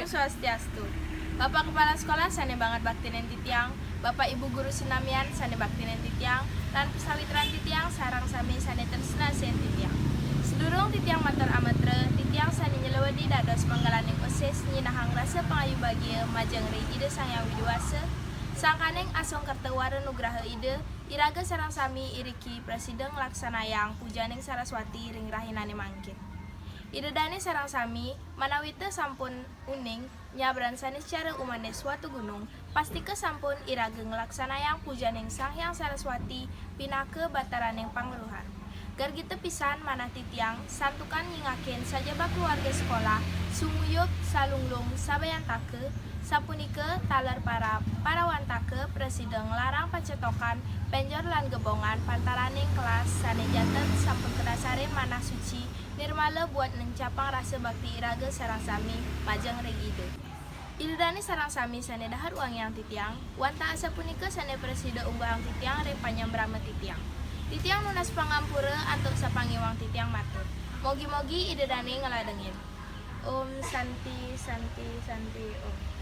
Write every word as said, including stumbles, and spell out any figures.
Swastiastu. Bapak Kepala Sekolah sané banget baktinen titiang, Bapak Ibu guru sinamian sané baktinen titiang, lan pasawitran titiang sareng sami sané tresna sihin titiang. Sadurung titiang matur amatra, titiang sané nyelewedi dados manggalaning osis nyinahang rasa pangayu bagia majeng ring Ida Sang Hyang Widi Wasa, sangkaning asung kerta wara nugraha Ida, iraga sareng sami iriki prasida nglaksanayang pujaning Saraswati ring rahinané mangkin. Ida dané sareng sami, manawita sampun uning nyabran sané secara umanis watu gunung, pastika sampun iraga nglaksanayang pujaning Sang Hyang Saraswati pinaka bataraning pangweruhan. Gargita pisan manah titiang santukan nyingakin sajebag keluarga sekolah, sumuyub, salunglung, sabayantaka, sapunika taler para parawantaka prasida nglarang pacetokan, penjor lan gebongan pantaraning kelas sané janten sampun kadasarin manah suci nirmala buat nencapang rasa bakti iraga sareng sami majeng ring Ida. Ida dané sareng sami sané dahat wangiang titiang, wantah asapunika sané prasida unggahang titiang ring panyambrama titiang. Titiang nunas pangampura antuk sapangiwang titiang matur. Mogi-mogi Ida dané ngladengin. Om Santi, Santi, Santi, Om.